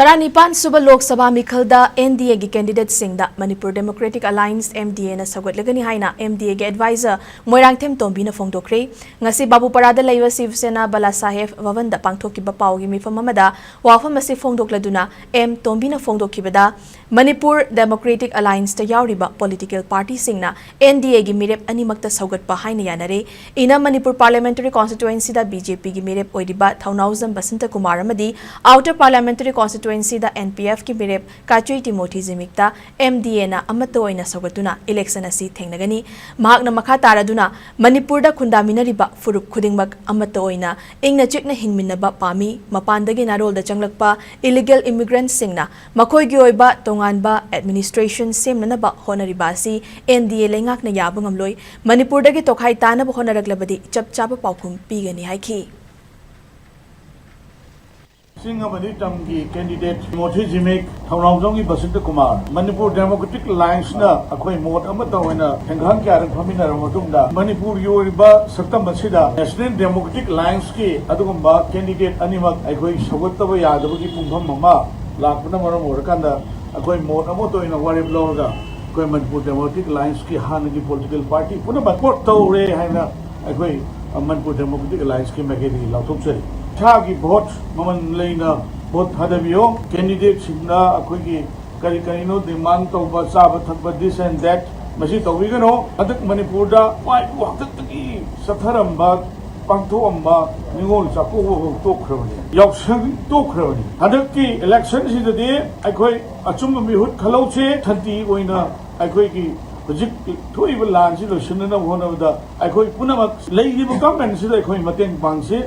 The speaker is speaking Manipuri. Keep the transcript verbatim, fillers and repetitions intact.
ꯇꯔꯥꯅꯤꯄꯥꯟ ꯁꯨꯕ Lok Sabha ꯃꯤꯈꯜꯗ N D A ꯒꯤ candidateꯁꯤꯡꯗ Manipur Democratic Alliance, M D A ꯅ ꯁꯧꯒꯠꯂꯒꯅꯤ ꯍꯥꯏꯅ M D A ꯒꯤ advisor ꯃꯣꯏꯔꯥꯡꯊꯦꯝ ꯇꯣꯝꯕꯤꯅ ꯐꯣꯡꯗꯣꯛꯈ꯭ꯔꯦ꯫ ꯉꯁꯤ ꯕꯥꯕꯨꯄꯥꯔꯥꯗ ꯂꯩꯕ ꯁꯤꯕ ꯁꯦꯅꯥ ꯕꯂꯥ ꯁꯥꯍꯦꯕ ꯚꯕꯟꯗ ꯄꯥꯡꯊꯣꯛꯈꯤꯕ ꯄꯥꯎꯒꯤ ꯃꯤꯐꯝ ꯑꯃꯗ ꯋꯥꯐꯝ ꯑꯁꯤ ꯐꯣꯡꯗꯣꯛꯂꯗꯨꯅ M ꯇꯣꯝꯕꯤꯅ ꯐꯣꯡꯗꯣꯛꯈꯤꯕꯗ, ꯃꯅꯤꯄꯨꯔ Democratic Allianceꯇ ꯌꯥꯎꯔꯤꯕ political partyꯁꯤꯡꯅ N D A ꯒꯤ ꯃꯤꯔꯦꯞ ꯑꯅꯤꯃꯛꯇ ꯁꯧꯒꯠꯄ ꯍꯥꯏꯅ ꯌꯥꯅꯔꯦ꯫ Inner Manipur Parliamentary Constituencyꯗ B J P ꯒꯤ ꯃꯤꯔꯦꯞ ꯑꯣꯏꯔꯤꯕ ꯊꯧꯅꯥꯎꯖꯝ ꯕꯁꯟꯇ ꯀꯨꯃꯥꯔ ꯑꯃꯗꯤ Outer Parliamentary Constituencyꯗ N P F ꯀꯤ ꯃꯤꯔꯦꯞ ꯀꯥꯆꯨꯏ ꯇꯤꯃꯣꯊꯤ ꯖꯤꯃꯤꯛꯇ M D A ꯅ ꯑꯃꯠꯇ ꯑꯣꯏꯅ ꯁꯧꯒꯠꯇꯨꯅ election ꯑꯁꯤ ꯊꯦꯡꯅꯒꯅꯤ꯫ ꯃꯍꯥꯛꯅ ꯃꯈꯥ ꯇꯥꯔꯗꯨꯅ, ꯃꯅꯤꯄꯨꯔꯗ ꯈꯨꯟꯗꯥꯃꯤꯟꯅꯔꯤꯕ ꯐꯨꯔꯨꯞ ꯈꯨꯗꯤꯡꯃꯛ ꯑꯃꯠꯇ ꯑꯣꯏꯅ ꯏꯪꯅ ꯆꯤꯛꯅ ꯍꯤꯡꯃꯤꯟꯅꯕ ꯄꯥꯝꯃꯤ꯫ ꯃꯄꯥꯟꯗꯒꯤ ꯅꯥꯔꯣꯜꯗ ꯆꯪꯂꯛꯄ illegal immigrantꯁꯤꯡꯅ ꯃꯈꯣꯏꯒꯤ ꯑꯣꯏꯕ ꯇꯣꯉꯥꯟꯕ administration ꯁꯦꯝꯅꯅꯕ ꯍꯣꯠꯅꯔꯤꯕ ꯑꯁꯤ N D A ꯂꯩꯉꯥꯛꯅ ꯌꯥꯕ ꯉꯝꯂꯣꯏ꯫ ꯃꯅꯤꯄꯨꯔꯗꯒꯤ ꯇꯣꯈꯥꯏ ꯇꯥꯅꯕ ꯍꯣꯠꯅꯔꯛꯂꯕꯗꯤ ꯆꯞ ꯆꯥꯕ ꯄꯥꯎꯈꯨꯝ ꯄꯤꯒꯅꯤ ꯍꯥꯏꯈꯤ꯫ ꯆꯤꯡ ꯑꯃꯗꯤ ꯇꯝꯒꯤ candidate ꯇꯤꯃꯣꯊꯤ ꯖꯤꯃꯤꯛ, ꯊꯧꯅꯥꯎꯖꯝꯒꯤ ꯕꯁꯟꯇ ꯀꯨꯃꯥꯔ, ꯃꯅꯤꯄꯨꯔ Democratic Allianceꯅ ꯑꯩꯈꯣꯏ ꯃꯣꯠ ꯑꯃꯠꯇ ꯑꯣꯏꯅ ꯊꯦꯡꯒꯥꯡ ꯀꯌꯥꯔꯛ ꯐꯝꯃꯤꯟꯅꯔꯕ ꯃꯇꯨꯡꯗ, ꯃꯅꯤꯄꯨꯔꯒꯤ ꯑꯣꯏꯔꯤꯕ ꯁꯛꯇꯝ ꯑꯁꯤꯗ National Democratic Allianceꯀꯤ ꯑꯗꯨꯒꯨꯝꯕ candidate ꯑꯅꯤꯃꯛ ꯑꯩꯈꯣꯏ ꯁꯧꯒꯠꯇꯕ ꯌꯥꯗꯕꯒꯤ ꯄꯨꯡꯐꯝ ꯑꯃ ꯂꯥꯛꯄꯅ ꯃꯔꯝ ꯑꯣꯏꯔꯀꯥꯟꯗ, ꯑꯩꯈꯣꯏ ꯃꯣꯠ ꯑꯃꯠꯇ ꯑꯣꯏꯅ ꯋꯥꯔꯦꯞ ꯂꯧꯔꯒ ꯑꯩꯈꯣꯏ ꯃꯅꯤꯄꯨꯔ Democratic Allianceꯀꯤ ꯍꯥꯟꯅꯒꯤ political party ꯄꯨꯝꯅꯃꯛ support ꯇꯧꯔꯦ ꯍꯥꯏꯅ ꯑꯩꯈꯣꯏ ꯃꯅꯤꯄꯨꯔ Democratic Allianceꯀꯤ ꯃꯥꯏꯀꯩꯗꯒꯤ ꯂꯥꯎꯊꯣꯛꯆꯔꯤ꯫ ꯏꯁꯥꯒꯤ vote ꯃꯃꯜ ꯂꯩꯅ vote ꯊꯥꯗꯕꯤꯌꯣ꯫ Candidateꯁꯤꯡꯅ ꯑꯩꯈꯣꯏꯒꯤ ꯀꯔꯤ ꯀꯔꯤꯅꯣ demand ꯇꯧꯕ, ꯆꯥꯕ ꯊꯛꯄ, this and that, ꯃꯁꯤ ꯇꯧꯕꯤꯒꯅꯨ꯫ ꯍꯟꯗꯛ ꯃꯅꯤꯄꯨꯔꯗ ꯋꯥꯏꯕꯨ ꯍꯥꯛꯇꯛꯇꯒꯤ ꯆꯠꯊꯔꯝꯕ, ꯄꯥꯡꯊꯣꯛꯑꯝꯕ ꯅꯤꯉꯣꯜ ꯆꯥꯛꯀꯧꯕ ꯐꯥꯎ ꯇꯣꯛꯈ꯭ꯔꯕꯅꯤ, ꯌꯥꯎꯁꯪ ꯇꯣꯛꯈ꯭ꯔꯕꯅꯤ꯫ ꯍꯟꯗꯛꯀꯤ electionꯁꯤꯗꯗꯤ ꯑꯩꯈꯣꯏ ꯑꯆꯨꯝꯕ ꯃꯤꯍꯨꯠ ꯈꯜꯍꯧꯁꯦ꯫ ꯁꯥꯟꯇꯤ ꯑꯣꯏꯅ ꯑꯩꯈꯣꯏꯒꯤ ꯍꯧꯖꯤꯛ ꯊꯣꯛꯏꯕ ꯂꯥꯟꯁꯤ ꯂꯣꯏꯁꯤꯟꯅꯅꯕ ꯍꯣꯠꯅꯕꯗ ꯑꯩꯈꯣꯏ ꯄꯨꯝꯅꯃꯛ ꯂꯩꯔꯤꯕ governmentꯁꯤꯗ ꯑꯩꯈꯣꯏ ꯃꯇꯦꯡ ꯄꯥꯡꯁꯤ꯫